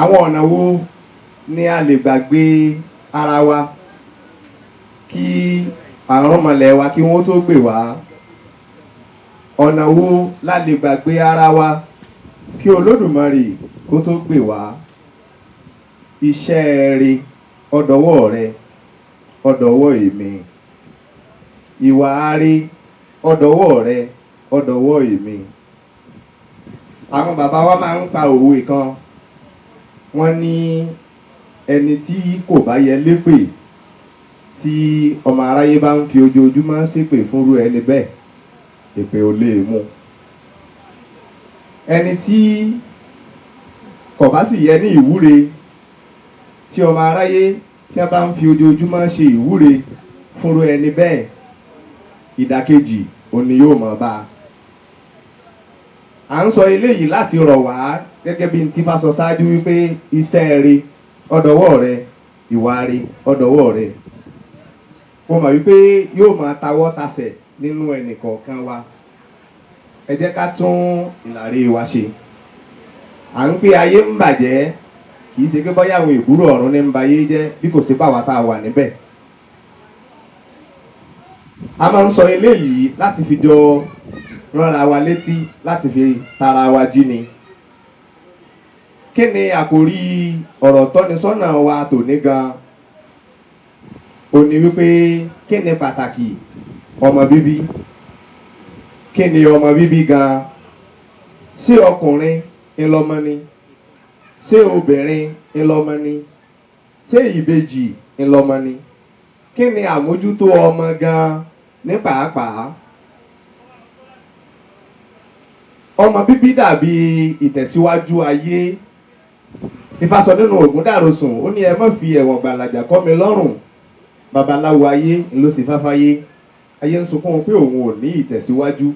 Àwọn ọ̀nà wo ni a lè gbàgbé ara wa kí àrùnmọ̀lẹ̀ wa kí wọ́n tó gbè wá? Ọ̀nà wo la lè gbàgbé ara wa kí Olódùmarè kó tó gbè wá? Iṣẹ́ rẹ ọ̀dọ̀wọ́ rẹ, ọ̀dọ̀wọ́ èmi. Ìwà rẹ ọ̀dọ̀wọ́ rẹ, ọ̀dọ̀wọ́ èmi. Àwọn bàbá wa máa ń pa òwe kan. Wọ́n ní ẹni tí kò bá yẹ lépè, tí ọmọ aráyé bá ń fi ojoojúmọ́ ṣépè fúnrú ẹni bẹ́ẹ̀, èpè ò lè mú. Ẹni tí kò bá sì yẹ ní ìwúre, tí ọmọ aráyé tí wọ́n bá ń fi ojoojúmọ́ ṣe ìwúre fúnrú ẹni bẹ́ẹ̀, ìdàkejì òun ni yóò mọ̀ bá a. À ń sọ eléyìí láti rọ̀ wá gẹ́gẹ́ bí n tí Ifá sọ ṣáájú wípé iṣẹ́ rẹ ọ̀dọ̀wọ́ rẹ, ìwà rẹ ọ̀dọ̀wọ́ rẹ. Mo mọ̀ wípé yóò máa tawọ́ tasẹ̀ nínú ẹnì kọ̀ọ̀kan wa. Ẹ jẹ́ ká tún ìlàrí wa ṣe. À ń pé ayé ń bàjẹ́, kì í ṣe pé bóyá àwọn ìbúrò ọ̀run ní ń ba ayé jẹ́ bí kò sí báwa tá a wà níbẹ̀. A máa ń sọ eléyìí láti fi jọ ránra wa létí, láti fi tara wa jí ni. Kí ni àkòrí ọ̀rọ̀ tọ́nisọ́nà wa tòní gan? Ó ní wípé kí ni pàtàkì ọmọ bíbí? Kí ni ọmọ bíbí gan? Ṣé ọkùnrin ńlọmọ ni? Ṣé obìnrin ńlọmọ ni? Ṣé ìbejì ńlọmọ ni? Kí ni àmójútó ọmọ gan ní pàápàá? Ọmọ bíbí dàbí ìtẹ̀síwájú ayé. Ifá sọ nínú Ògúndàrosùn, ó ní ẹ má fi ẹ̀wọ̀n gbàlàjà kọ́ mi lọ́rùn. Babaláwo ayé ló sì fáfáyé. Ayé ń sunkún pé òun ò ní ìtẹ̀síwájú.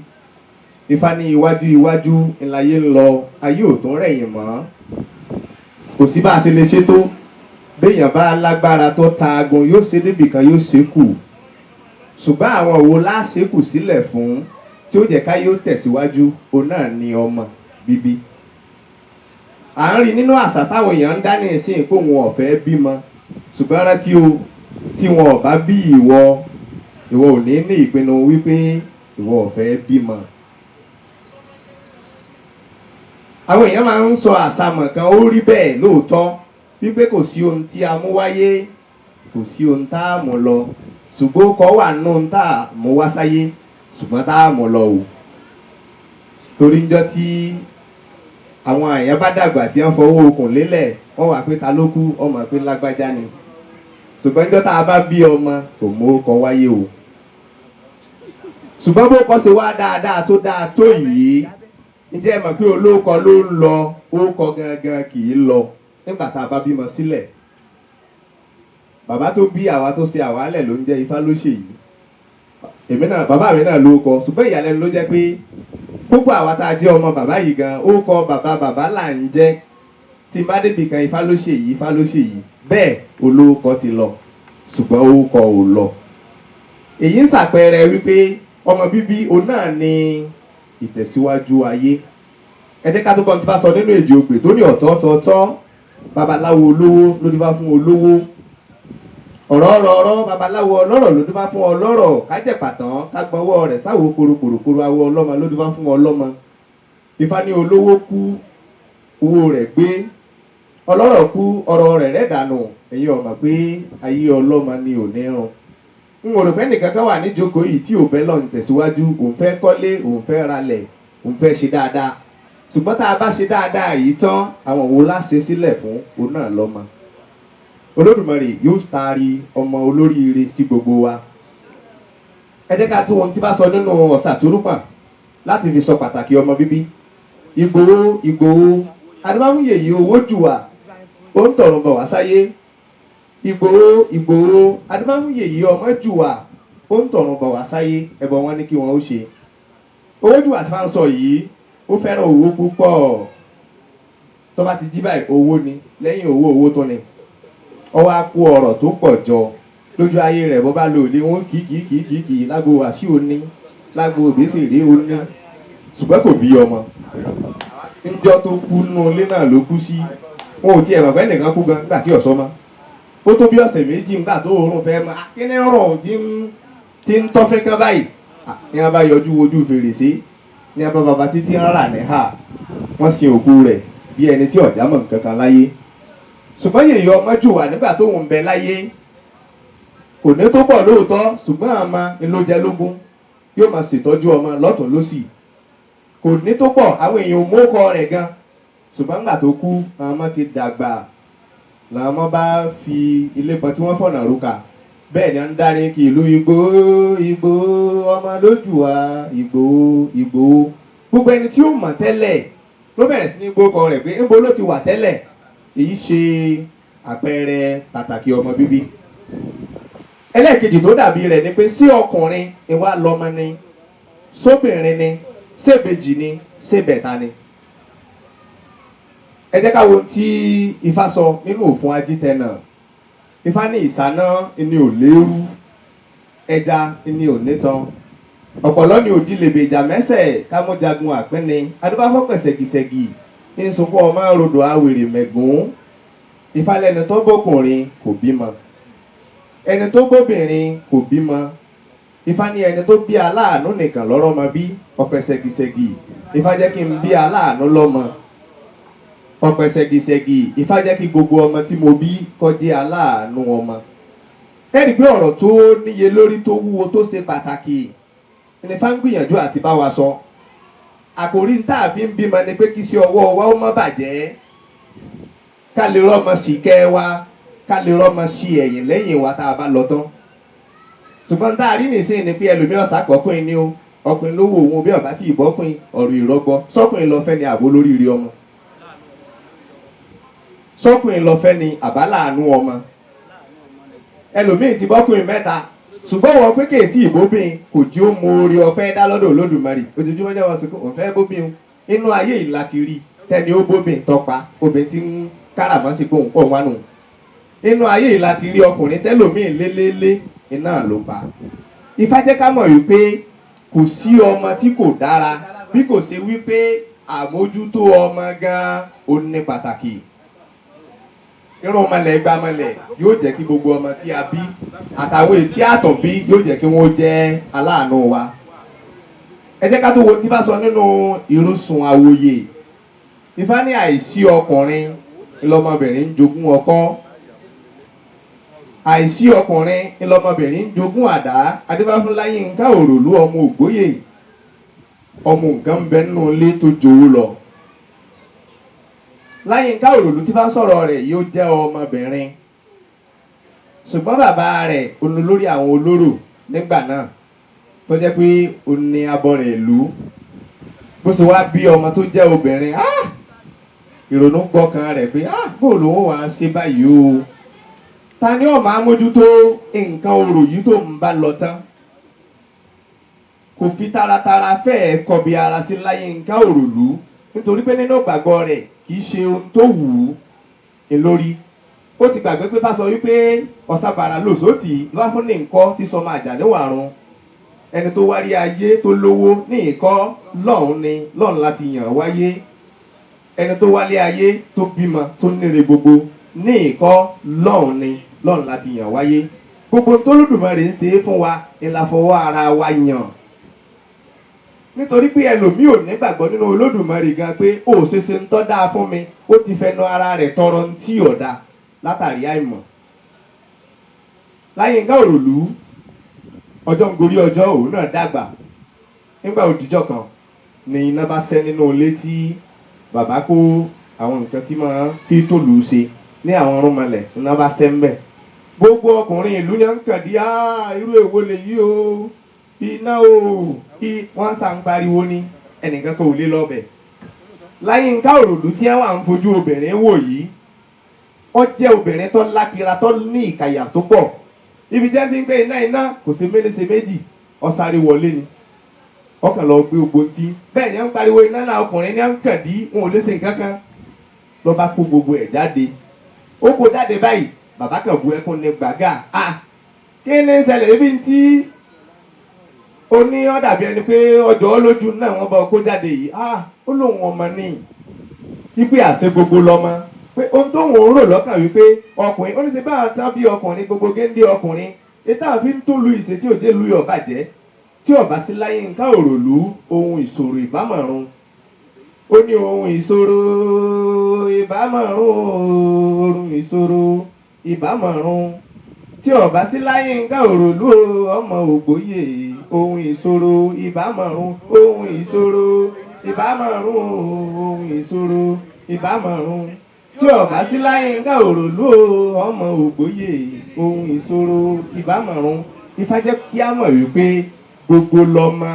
Ifá ní iwájú iwájú ńláyé ń lọ, ayé ò tún rẹ̀yìn mọ́. Kò sí bá a ṣe lè ṣe tó. Béèyàn bá lágbára tó taagun, yóò ṣe débìkan, yóò ṣe kù. Ṣùgbọ́n àwọn wo láṣekù sílẹ̀ fún tí ó jẹ́ ká yóò tẹ̀síwájú, òun náà ni ọmọ bíbí. À ń rí nínú àṣà táwọn èèyàn ń dá ní ìsìn pé òun ò fẹ́ bímọ. Ṣùgbọ́n rántí o, tí wọn ò bá bí ìwọ, ìwọ ò ní ní ìpinnu wípé ìwọ ò fẹ́ bímọ. Àwọn èèyàn máa ń sọ àṣàmọ̀ kan, ó rí bẹ́ẹ̀ lóòótọ́ wípé kò sí ohun tí a mú wáyé, kò sí ohun tá a mú lọ. Ṣùgbọ́n ó kọ́ wà nínú ohun tá a mú wá sáyé, ṣùgbọ́n tá a mú lọ o. Torí ńjọ́ tí àwọn èèyàn bá dàgbà tí wọ́n fọwọ́ okùn lélẹ̀, wọ́n wà pé ta ló kú, ọmọ pé lágbájá ni. Ṣùgbọ́n ńjọ́ tá a bá bí ọmọ, kò mú ọkọ wáyé o. Ṣùgbọ́n bó kọ́ ṣe wá dáadáa tó dáa tó yìí, ǹjẹ́ ẹ mọ̀ pé olóòkọ ló ń lọ, ókọ gangan kì í lọ nígbà tá a bá bímọ sílẹ̀. Bàbá tó bí àwa tó ṣe àwálẹ̀ ló ń jẹ́ Ifá ló ṣe yìí. Èmi náà, bàbá mi náà ló kọ, ṣùgbọ́n ìyàlẹ́nu ló jẹ́ pé púpọ̀ àwa tá a jẹ́ ọmọ bàbá yìí gan, ó kọ bàbá bàbá là ń jẹ́. Tí n bá débi kan, Ifá ló ṣe yìí, Ifá ló ṣe yìí, bẹ́ẹ̀ olóòkọ ti lọ, ṣùgbọ́n ókọ ò lọ. Èyí ń ṣàpẹẹrẹ wípé ọmọ bíbí òun náà ni ìtẹ̀síwájú ayé. Ẹ jẹ́ ká tó gbọ́n tí Ifá sọ nínú Èjì Ogbè tó ní ọ̀tọ̀ọ̀tọ̀ babaláwo olówó ló dífá fún olówó. Ọ̀rọ̀ ọ̀rọ̀ ọ̀rọ̀ babaláwo ọlọ́rọ̀ ló dífá fún ọlọ́rọ̀. Kájẹ̀pàtàn kágbọ́nwọ́ rẹ̀ sáwo korokorokoro awo ọlọ́mọ ló dífá fún ọlọ́mọ. Ifá ní olówó kú, owó rẹ̀ gbé. Ọlọ́rọ̀ kú, ọrọ̀ rẹ̀ rẹ̀ dànù. Ẹ̀yin ò mọ̀ pé ayé ọlọ́mọ ni ò ní run. N ò rò pé ẹnìkan kan wà níjókòó yìí tí ò bẹ́ lọ́n tẹ̀síwájú, òun fẹ́ kọ́lé, òun fẹ́ ralẹ̀, òun fẹ́ ṣe dáadáa. Ṣùgbọ́n tá a bá ṣe dáadáa yìí tán, àwọn òun láṣẹ sílẹ̀ fún òun náà lọ́mọ. Olódùmarè yóò taari ọmọ olóríire sí gbogbo wa. Ẹ jẹ́ ká tún ohun tí bá sọ nínú Ọ̀sàtúrúpọ̀n láti fi sọ pàtàkì ọmọ bíbí. Ìgbòho Ìgbòho Adébámúyè yìí owó jù wá, ó ń tọ̀run bọ̀ wá sáyé. Ìgbòho Ìgbòho Adébámúyè yìí ọmọ jù wá, ó ń tọ̀run bọ̀ wá sáyé. Ẹbọ wọn ní kí wọn ó ṣe. Owó jù wá tí wọ́n ń sọ yìí, ó fẹ́ràn owó púpọ̀. Tó bá ti jí báyìí, owó ni, lẹ́yìn owó owó tó ni. Ó wá kó ọrọ̀ tó pọ̀ jọ lójú ayé rẹ̀. Bó bá lò lé wọn kì kì kì kì kì lágbo wàsíù òní, lágbo òbésèré òní, ṣùgbọ́n kò bí ọmọ. Ńjọ́ tó kú nínú ilé náà ló kú sí. Wọn ò tiẹ̀ mọ̀ pé nìkan kú gan nígbà tí ọ̀sọ́ mọ́. Ó tó bí ọ̀sẹ̀ méjì nígbà tó oorun fẹ́ mọ́ akíní rùn tí ń tọ́fẹ́ kán báyìí. Ní wọn bá yọjú wojú fèrèsé, ní wọn bá bàbá títí ń rà ní hà, wọ́n sin òkú rẹ̀ bí ẹni tí ọ̀já mọ̀ nǹkan kan láyé. Ṣùgbọ́n yèyé ọmọ jù wà nígbà tó ń bẹ láyé, kò ní tó pọ̀ lóòótọ́, ṣùgbọ́n àmọ́ ló jẹ lógún, yóò máa ṣètọ́jú ọmọ lọ́tún lọ́sì. Kò ní tó pọ̀, àwọn èèyàn ò mú ọkọ rẹ̀ gan, ṣùgbọ́n nígbà tó kú, àwọn ọmọ ti dàgbà, làwọn ọmọ bá fi ilé kan tí wọ́n fọ̀nà roka. Bẹ́ẹ̀ ni wọ́n ń darí kí ìlú Ìgbòho, Ìgbòho ọmọ lójú wa, Ìgbòho, Ìgbòho. Gbogbo ẹni tí ó mọ̀ tẹ́lẹ̀ ló bẹ̀rẹ̀ sí ní gbókọ rẹ̀ pé ńbo ló ti wà tẹ́lẹ̀. Èyí ṣe àpẹẹrẹ pàtàkì ọmọ bíbí. Ẹlẹ́ẹ̀kejì tó dàbí rẹ̀ ni pé sí ọkùnrin ìwà lọ́mọ ni, sóbìnrin ni, sébejì ni, sébẹ̀ta ni. Ẹ jẹ́ ká wo ohun tí Ifá sọ nínú òfin Ajítẹ̀nà. Ifá ní ìsáná ni ò léru, ẹja ni ò nítan, ọ̀pọ̀lọ́ ni òdì lèbè ìjà mẹ́sẹ̀ kámújagun àpínni, adúbáfọ́ pẹ̀sẹ̀gìsẹ̀gì ń sunkún ọmọ rodò awèrè mẹ̀gún. Ifá lẹ́ni tó bókùnrin kò bímọ, ẹni tó bóbìnrin kò bímọ. Ifá ní ẹni tó bí aláàánú nìkan lọ́rọ́ mọ bí. Ọ̀pẹ̀ ṣẹ̀gìṣẹ̀gì, Ifá jẹ́ kí n bí aláàánú lọ́mọ. Ọ̀pẹ̀ ṣẹ̀gìṣẹ̀gì, Ifá jẹ́ kí gbogbo ọmọ tí mo bí kó jẹ́ aláàánú ọmọ. Ẹ rí i pé ọ̀rọ̀ tó níye lórí, tó wúwo, tó ṣe pàtàkì ní Ifá ń gbìyànjú àti bá wa sọ. Àkòrí tá a fi ń bímọ ni pé kí sí ọwọ́ wa ó má bàjẹ́, ká lè rọ́mọ sí kẹ́ wa, ká lè rọ́mọ sí ẹ̀yìn lẹ́yìn wa tá a bá lọ tán. Ṣùgbọ́n tá a rí nìsín ni pé ẹlòmíràn sàkọ́kùnrin ni ó, ọkùnrin ló wò òun bí ọ̀bá tí ìbọ́kùnrin ọ̀rọ̀ ìrọ́gbọ́. Sọ́kùnrin lọ fẹ́ ni àbó lórí ire ọmọ, sọ́kùnrin lọ fẹ́ ni àbáláàánú ọmọ. Ẹlòmíì ti bọ́kùnrin mẹ́ta, ṣùgbọ́n wọn pé kéètì ìbóbìn kò jí ó mọ orí ọpẹ́ dá lọ́dọ̀ Olódùmarè. Ojoojúmọ́ jẹ́ wọn sìnkú òun fẹ́ bóbìn o. Inú ayé yìí láti rí tẹ́ni ó bóbìn tọpa obìnrin tí ń káràmọ́sí pé òun pọ̀ wánu. Inú ayé yìí láti rí ọkùnrin tẹ́lòmíì lélélé iná ló pa. Ifá jẹ́ ká mọ̀ wípé kò sí ọmọ tí kò dára, bí kò ṣe wípé àmójútó ọmọ gan-an ó ní pàtàkì. Irun ọmọlẹ̀ igba ọmọlẹ̀ yóò jẹ́ kí gbogbo ọmọ tí a bí àtàwọn ètí àtọ̀ bí yóò jẹ́ kí wọ́n jẹ́ aláàánú wa. Ẹ jẹ́ ká tó wo tí bá sọ nínú ìrúsùn àwòyè. Ifá ní àìsí ọkùnrin ńlọmọbìnrin ń jogún ọkọ, àìsí ọkùnrin ńlọmọbìnrin ń jogún àdá. Adébáfún Láyínká Òròlú ọmọ Ògbóyè, ọmọ nǹkan ń bẹ nínú ilé tó jowó lọ. Láyínká Òròlú tí bá ń sọ̀rọ̀ rẹ̀ yóò jẹ́ ọmọbìnrin, ṣùgbọ́n bàbá rẹ̀ òun lórí àwọn olóró nígbà náà tó jẹ́ pé òun ní abọ́ rẹ̀ ìlú. Bó ṣe wá bí ọmọ tó jẹ́ obìnrin, ìrònú gbọ́kàn rẹ̀ pé bó lòun wàá ṣe báyìí o, ta ni ó máa mójútó nǹkan orò yìí tó ń bá lọ tán? Kò fi taratara fẹ́ẹ̀ kọbi ara sí Láyínká Òròlú, nítorí pé nínú ìgbàgbọ́ rẹ̀ kì í ṣe ohun tó wù ú lórí. Ó ti gbàgbé pé Fá sọ wípé ọ̀sàbàrà lòsótì ló wá fún ní nǹkọ́ tí sọmọ àjà níwàrun. Ẹni tó wárí ayé tó lówó ní ìkọ́ lọ́hùn ni lọ́hùn láti yàn wáyé. Ẹni tó wálé ayé tó bímọ tó níre gbogbo ní ìkọ́ lọ́hùn ni lọ́hùn láti yàn wáyé. Gbogbo tó Olódùmarè ń ṣe é fún wa ni la fọwọ́ ara wa yàn. Nítorí pé ẹlòmíì ò nígbàgbọ́ nínú Olódùmarè gan pé ó ṣeéṣe ń tọ́ dáa fún mi, ó ti fẹnu ara rẹ̀ tọrọ ń tí ọ̀dà látàrí àìmọ̀. Láyínká Òròlú ọjọ́ ń gorí ọjọ́, òun náà dàgbà. Nígbà òdìjọ́ kan ni iná bá ṣẹ́ nínú ilé tí bàbá kó àwọn nǹkan tí máa fi tòlù ṣe ní àwọn ọ̀rúnmọlẹ̀, iná bá ṣẹ́ ń bẹ̀. Gbogbo ọkùnrin ìlú ni wọ́n ń kàn dí, irú èwo lèyí o, iná o, wọ́n sá ń pariwo ní ẹnìkan kò lè lọ bẹ̀. Láyínká Òròlú tí wọ́n wà ń fojú obìnrin wò yìí, ó jẹ́ obìnrin tó lákira tó ní ìkàyà tó pọ̀. Ibi tí wọ́n ti ń gbé iná iná kò sí mélése méjì, ó sáré wọlé ni, ọkàn lọ gbé ogbó tí bẹ́ẹ̀ ni wọ́n ń pariwo iná náà, ọkùnrin ni wọ́n ń kàn dí, wọn ò lè ṣe nǹkan kan. Ló bá kó gbogbo ẹ̀ jáde, ó kó jáde báyìí, bàbá kan bu ẹkún ní gbàgà. Kí ni ń ṣẹlẹ̀ ibi tí ó ní ó dàbí ẹni pé ọjọ́ lójú náà wọ́n bá kó jáde yìí? Ó lóun ọmọ ní ipe àṣẹ gbogbo lọ́mọ Pé ohun tó ń rò lọ́kàn wípé ọkùnrin ó ní ṣe báwọn tán bí ọkùnrin gbogbo géńdé ọkùnrin ètò àfi ń tún lu ìṣe tí òjé lu ọ̀bàjẹ́ tí ọba sí láyé nǹkan òròlú ohun ìṣòro ìbámọ̀run. Ó ní ohun ìṣòro ìbámọ̀run, ohun ìṣòro ìbámọ̀run tí ọba sí láyé nǹkan òròlú ọmọ ògbóyè ohun ìṣòro ìbámọ̀run, ohun ìṣòro ìbámọ̀run, ohun ìṣòro ìbámọ̀run tí ọba sí láyé nǹkan òròlú ọmọ ògbóyè ohun ìṣòro ìbámọ̀run. Ifá jẹ́ kí á mọ̀ wípé gbogbo lọ́mọ,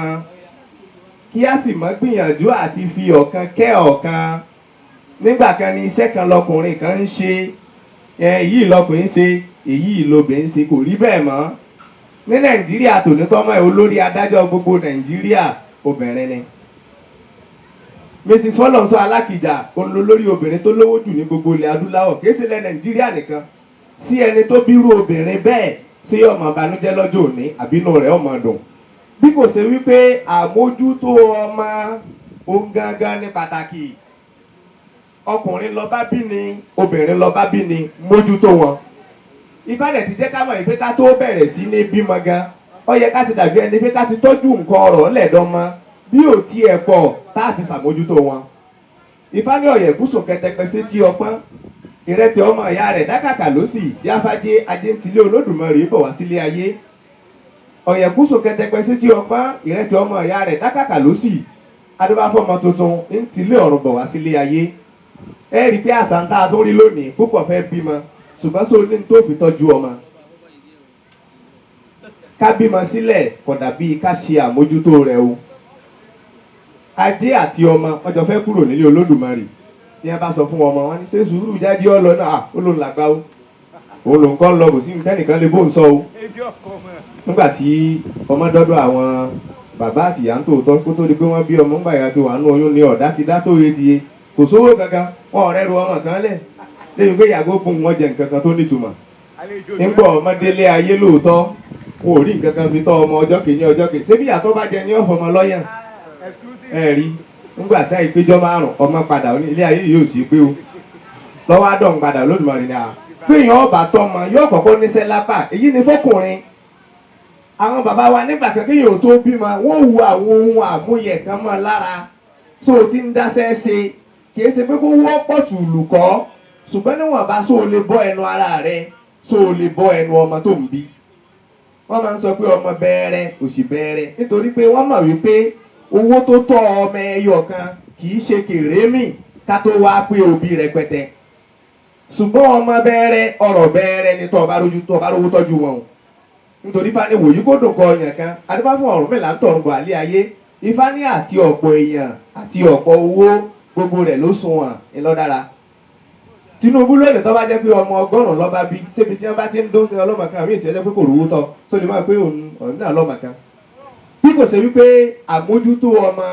kí á sì mọ́ gbìyànjú àti fi ọ̀kan kẹ́ ọ̀kan. Nígbà kan ni iṣẹ́ kan lọkùnrin kan ń ṣe, èyí lọkùnrin ń ṣe, èyí lobìnrin ń ṣe, kò rí bẹ́ẹ̀ mọ́. Ní Nàìjíríà tòní tọ́mọ̀ ẹ̀ olórí adájọ́ gbogbo Nàìjíríà obìnrin ni. Mrs. Fọlọ́nṣọ́ Alákìjà òun ló lórí obìnrin tó lówó jù ní gbogbo ilẹ̀ adúláwọ̀, kì í ṣe ilẹ̀ Nàìjíríà nìkan. Sí ẹni tó bírú obìnrin bẹ́ẹ̀ sí ọmọ ìbànújẹ́ lọ́jọ́ òní àbínú rẹ̀ ọmọ dùn. Bí kò ṣe wípé àmójútó ọmọ òun gangan ní pàtàkì. Ọkùnrin ló bá bí ni, obìnrin ló bá bí ni, mójútó wọn. Ifá dẹ̀ ti jẹ́ ká mọ̀ pé ká tó bẹ̀rẹ̀ sí ní bímọ gan, ó yẹ ká ti dàbí ẹni pé ká ti tọ́jú nǹkan ọ̀rọ̀ lẹ́dọ̀mọ bí ò tiẹ̀ pọ̀ tá a fi ṣàmójútó wọn. Ifá ní ọ̀yẹ̀kú sùn kẹtẹpẹ sétí ọpọ́n, ìrètí ọmọ ìyá rẹ̀ dákàkà ló sì yáfájé ajé ń tilé Olódùmarè bọ̀ wá sílé ayé. Ọ̀yẹ̀kú sùn kẹtẹpẹ sétí ọpọ́n, ìrètí ọmọ ìyá rẹ̀ dákàkà ló sì adébáfọ́mọ tuntun ń tilé ọ̀run bọ̀ wá sílé ayé. Ẹ rí i pé àṣà ń tá a tó rí lónìí púpọ̀ fẹ́ bímọ, ṣùgbọ́n sóò ní tó fi tọ́jú ọmọ. Ká bímọ sílẹ̀ kò dàbí ká ṣe àmójútó rẹ̀ o. Ajé àti ọmọ wọ́n jọ fẹ́ kúrò nílé Olódùmarè. Ní ẹ bá sọ fún ọmọ wọn ní ṣe sùúrù jáde ọ lọ náà, ó lóun làgbá o, òun lòun kọ́ ń lọ, kò sí tẹ́nìkan lè bóun sọ o. Nígbà tí ọmọ dọ́dọ̀ àwọn bàbá àti ìyá ń tòótọ́ kó tó di pé wọ́n bí ọmọ ńgbà ìyá ti wà nú oyún ní ọ̀dá ti dá tó yé tiye, kò sówó kankan, wọn ọ̀rẹ́ ru ọmọ kan lẹ̀ lébi pé ìyàgò fún wọn jẹ nǹkan kan tó nítumọ̀. Ńgbọ́ ọmọdélé ayé lóòótọ́ wọn ò rí nǹkan kan fi tọ́ ọmọ ọjọ́ kìíní ọjọ́ kìíní, ṣé bí ìyàtọ̀ bá jẹ ní ọ̀fọ̀ ọmọ lọ́yàn ẹ rí ńgbà tá ìpéjọ márùn ọmọ padà ilé ayé yóò sì pé o lọ́wọ́ àdọ̀n padà Olódùmarè ni à pé èèyàn ọba tọmọ yóò kọ́kọ́ níṣẹ́ lápá. Èyí ni fọkùnrin. Àwọn bàbá wa nígbà kan kéèyàn ò tó bímọ wọ́n wu àwọn ohun àmúyẹ kan mọ́ lára tó o ti ń dáṣẹ́ ṣe, kì í ṣe pé kó wọ́pọ̀ tùlù kọ́, ṣùgbọ́n níwọ̀nba só o lè bọ́ ẹnu ara rẹ, só o lè bọ́ ẹnu ọmọ tó ń bí. Wọ́n máa ń sọ pé ọmọ bẹ́ẹ̀rẹ̀ òṣì bẹ́ẹ̀rẹ̀ nítorí pé wọ́n mọ̀ wípé owó tó tọ́ ọmọ ẹyọ kan kì í ṣe kèrémì ká tó wá pé òbí rẹpẹtẹ. Ṣùgbọ́n ọmọ bẹ́ẹ̀rẹ̀ ọ̀rọ̀ bẹ́ẹ̀rẹ̀ ni tọ́ ọba rójú tọ́ ọba rówó tọ́jú wọn o. Nítorí Ifá ní wòyí kó dùn kọ ọyàn kan, adébá fún Ọ̀rúnmìlà ń tọ̀run bọ̀ àlẹ́ ayé. Ifá ní àti ọ̀pọ̀ èèyàn àti ọ̀pọ̀ owó gbogbo rẹ̀ ló sunwọ̀n ńlọ́dára. Tinubu lónìí tó bá jẹ́ pé ọmọ 100 ló bá bí, ṣébi tí wọ́n bá ti ń dún sí ọlọ́mọ kan àmì ìtẹ́jẹ́ pé kò rówó tọ́, só lè máa pé òun náà lọ́mọ kan. Bí kò ṣe wípé àmójútó ọmọ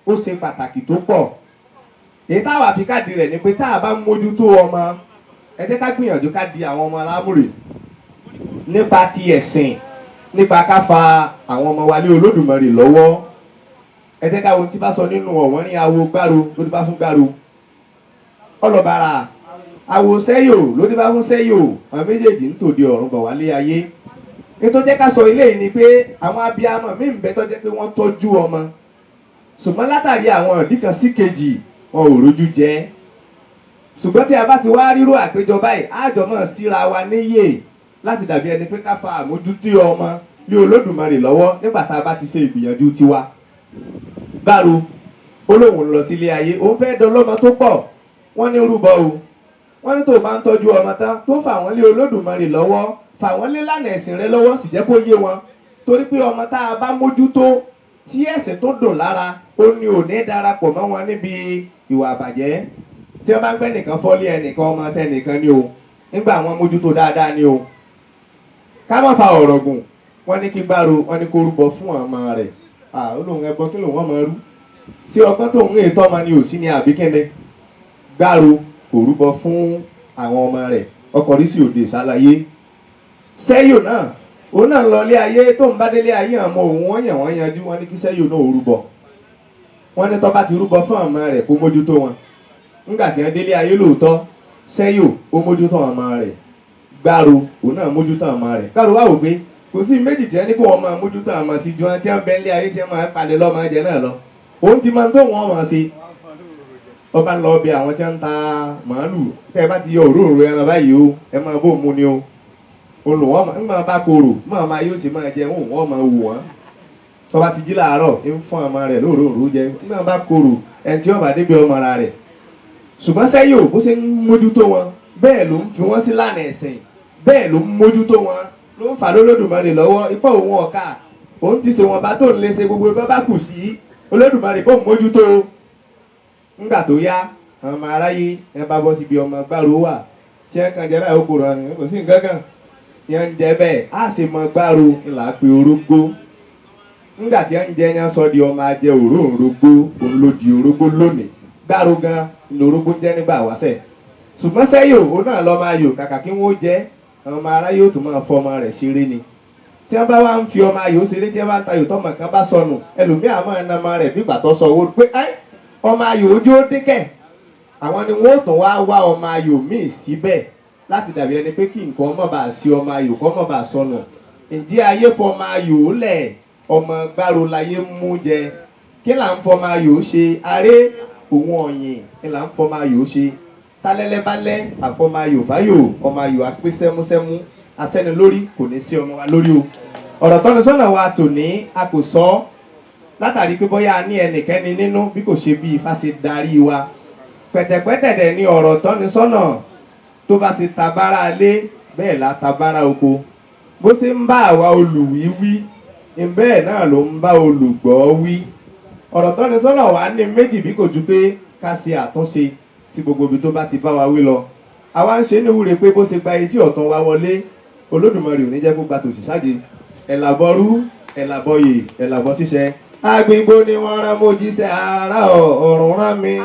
ó ṣe pàtàkì tó pọ̀. Èyí táwa fi káàdì rẹ̀ ni pé tá a bá ń mójútó ọmọ, ẹ jẹ́ ká gbìyànjú ká di àwọn ọmọ alámùrè nípa ti ẹ̀sìn, nípa ká fa àwọn ọmọ wa lé Olódùmarè lọ́wọ́. Ẹ jẹ́ ká ohun tí bá sọ nínú ọ̀wọ́n ní awo gbáro ló dé bá fún gbáro, ọlọ́bàrà awo sẹ́yò ló dé bá fún sẹ́yò, àwọn méjèèjì ń tòde ọ̀run bọ̀ wálé ayé. Nítorí jẹ́ ká sọ ilé yìí ni pé àwọn abiyamọ míì ń bẹ tó jẹ́ pé wọ́n tọ́jú ọmọ, ṣùgbọ́n látàrí àwọn ìdí kan sí kejì wọn ò rójú jẹ. Ṣùgbọ́n tí a bá ti wá rírò àpéjọ báyìí, àjọ mọ̀ síra wa níyè láti dàbí ẹni pé ká fa àmójútó ọmọ lé Olódùmarè lọ́wọ́ nígbà tá a bá ti ṣe ìgbìyànjú tiwa. Gbáro ó lóun lọ sílé ayé, òun fẹ́ dọlọ́mọ tó pọ̀, wọ́n ní rúbọ o. Wọ́n ní tó bá ń tọ́jú ọmọ tán tó fà wọ́n lé Olódùmarè lọ́wọ́, fà wọ́n lé lánàá ẹ̀sìn rẹ lọ́wọ́, sì jẹ́ kó yé wọn. Torí pé ọmọ tá a bá mójútó tí ẹ̀sìn tó dùn lára, ó ní ò ní darapọ̀ mọ́ wọn níbi ìwà àbàjẹ́. Tí wọ́n bá ń gbẹ́ nìkan fọ́lé ẹnìkan, ọmọ tẹnìkan ni o, nígbà wọn mójútó dáadáa ni o. Ká má fa ọ̀rọ̀ gùn, wọ́n ní kí gbáro, wọ́n ní kó rúbọ fún ọmọ rẹ̀. Ó lóun ẹbọ kí lòun ọmọ rú. Tí ọgbọ́n tó ń ètò ọmọ ni ò sí ní àbí kíni. Gbáro kò rúbọ fún àwọn ọmọ rẹ̀, ọkọ̀ rí sí òde ìsàlàyé. Sẹ́yò náà, òun náà lọ ilé ayé tó ń bá délé ayé àmọ́ òun wọ́n yàn wọ́n yanjú, wọ́n ní kí sẹ́yò náà ò rúbọ. Wọ́n ní tó bá ti rúbọ fún ọmọ rẹ̀ kó mójútó wọn. Nígbà tí wọ́n délé ayé lóòótọ́, Sẹ́yò ó mójútó ọmọ rẹ̀, Gbáro òun náà mójútó ọmọ rẹ̀. Gbáro wá wò pé kò sí méjì tí wọ́n ní kó wọn máa mójútó ọmọ sí ju wọn tí wọ́n bẹ nílé ayé tí wọ́n máa palẹ̀ lọ́mọ jẹ náà lọ. Òun ti máa ń tó wọn máa ṣe. Ọba ń lọ bẹ àwọn tí wọ́n ń ta màálù, tẹ́ ẹ bá ti yọ òróǹro ẹran báyìí o, ẹ máa bó mu ni o. Olùwọ́n ń máa bá korò, máa máa yóò sì máa jẹ, òun wọ́n máa wù wọ́n. Tọ́ba ti jí láàárọ̀, ń fún ọmọ rẹ̀ lóòróǹro jẹ, ń máa bá korò, ẹni tí ó bá débi ọmọ ara rẹ̀. Ṣùgbọ́n Sẹ́yò bó ṣe ń mójútó wọn, bẹ́ẹ̀ ló ń fi wọ́n sí lánàá ẹ̀sìn, bẹ́ẹ̀ ló ń mójútó wọn, ló ń fà lólódùmarè lọ́wọ́. Ipá òun ọ̀ka, òun ti ṣe wọn bá tó ń lé ṣe gbogbo bá bá kù sí Olódùmarè bó ń mójútó. Ńgbà tó yá, ọmọ aráyé ẹ bá bọ́ síbi ọmọ Gbáro wà, tí ẹ kàn jẹ́ báyìí ó kúrò ní kò sí nǹkan kan yẹn ń jẹ bẹ́ẹ̀, á sì mọ Gbáro ńlá pé orógbó. Ńgbà tí ẹ ń jẹ yẹn sọ di ọmọ ajẹ òróǹrogbó, òun ló di orógbó lónìí. Gbáro gan ni orógbó ń jẹ́ nígbà wáṣẹ̀. Ṣùgbọ́n Sẹ́yò òun náà lọ́ máa yò, kàkà kí wọ́n jẹ́, ọmọ aráyé ó tún máa fọ ọmọ rẹ̀ ṣeré ni. Tí wọ́n bá wá ń fi ọmọ ayò ṣeré, tí wọ́n bá ń tayò tọmọ kan bá sọnù, ẹlòmíà máa na ọmọ rẹ̀ bí ìgbà tó sọ owó pé ẹ́ ọmọ ayò ojú ó dínkẹ̀. Àwọn ni wọ́n ó tún wá wá ọmọ ayò míì síbẹ̀ láti dàbí ẹni pé kí nǹkan ọmọ bá ṣe ọmọ ayò kọ́ ọmọ bá sọnù. Ǹjẹ́ ayé fọmọ ayò lẹ̀, ọmọ Gbáro láyé mú jẹ. Kí là ń fọmọ ayò ṣe? Aré òun ọ̀yìn ni là ń fọmọ ayò ṣe. Tálẹ́lẹ́bálẹ́ àfọmọ ayò fáyò, ọmọ ayò apé sẹ́músẹ́mú, asẹ́ni lórí kò ní sí ọmọ wa lórí o. Ọ̀rọ̀ tọ́nisọ́nà wa tòní a kò sọ látàrí pé bóyá a ní ẹnikẹ́ni nínú bí kò ṣe bí Ifá ṣe darí wa. Pẹ̀tẹ̀pẹ̀tẹ̀ dẹ̀ ni ọ̀rọ̀ tọ́nisọ́nà tó bá ṣe tabára lé bẹ́ẹ̀ la tabára oko. Bó ṣe ń bá àwa olùwí wí, bẹ́ẹ̀ náà ló ń bá olùgbọ́ wí. Ọ̀rọ̀ tọ́nisọ́nà wa ní méjì bí kò ju pé ká ṣe àtúnṣe sí gbogbo ibi tó bá ti bá wa wí lọ. Àwa ń ṣe ní wúre pé bó ṣe gba etí ọ̀tún wa wọlé, Olódùmarè ò ní jẹ́ kó gba tòsí sáde. Ẹ̀làbọ̀rú, ẹ̀làbọ̀yè, ẹ̀làbọ̀ ṣíṣẹ. Agbègbè ni wọ́n rán mojíṣẹ́ ará ọ̀run rán mi.